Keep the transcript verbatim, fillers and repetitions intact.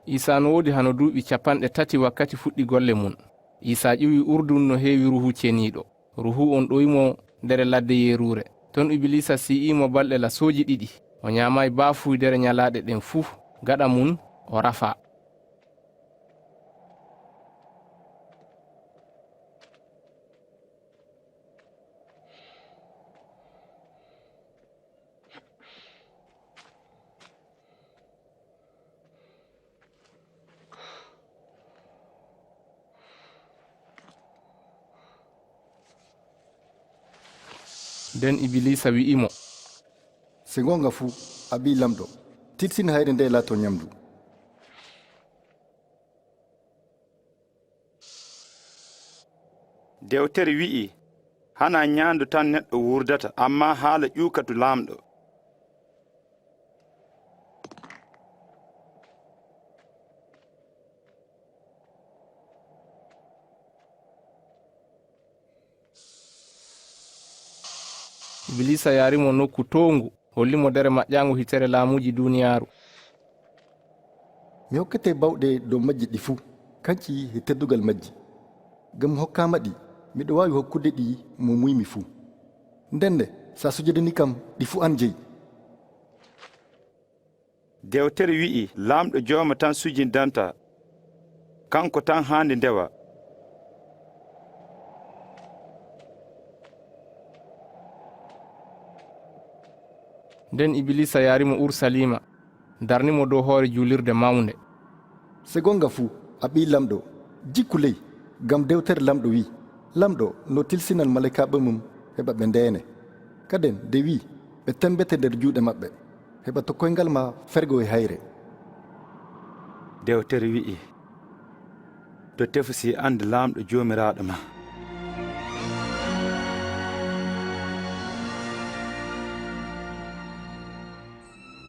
Iisaa no woodi hano duuɓi capanɗe tati wakkati fuɗɗi golle mun. Iisaa ƴuwi Urdun no heewi Ruuhu Ceniiɗo. Ruuhu on ɗowi mo nder ladde yeeruure. Ton Ibiliisa si'ii mo balɗe lasooji ɗiɗi. O ɲaamaay baafuy nder ɲalaaɗe ɗen fuu. Gaɗa mun, o rafaa. Nden Ibiliisa wi'i mo, "Se goonga fuu, a ɓii Laamɗo, tilsin hayre nde laatoo ɲamndu." Dewtere wi'i, "Hanaa ɲaandu tan neɗɗo wuurdata, ammaa haala ƴuukatu Laamɗo." Ibiliisa yaari mo nokku towngu, holli mo dere maƴƴaangu hitere laamuuji duuniyaaru. Mi hokkete bawɗe dow majji ɗi fuu, kanci e teddugal majji. Ngam hokkaama ɗi, miɗo waawi hokkude ɗi mo muuymi fuu. Ndenne, si a sujidanii kam, ɗi fuu an jeyi. Dewtere wi'i, "Laamɗo jooma tan sujidanta, kanko tan haandi ndewa." Nden Ibiliisa yaari mo Urusaliima, darni mo dow hoore juulirde mawnde. Se goonga fuu, a ɓii Laamɗo, jikku ley, ngam dewtere Laamɗo wi'i, "Laamɗo no tilsinan malaykaaɓe mum heɓa ɓe ndeene." Kaden de wi'i, "Ɓe tembete nder juuɗe maɓɓe, heɓa to koyngal ma fergo e hayre." Dewtere wi'i, "To tefu si ande Laamɗo Joomiraaɗo ma,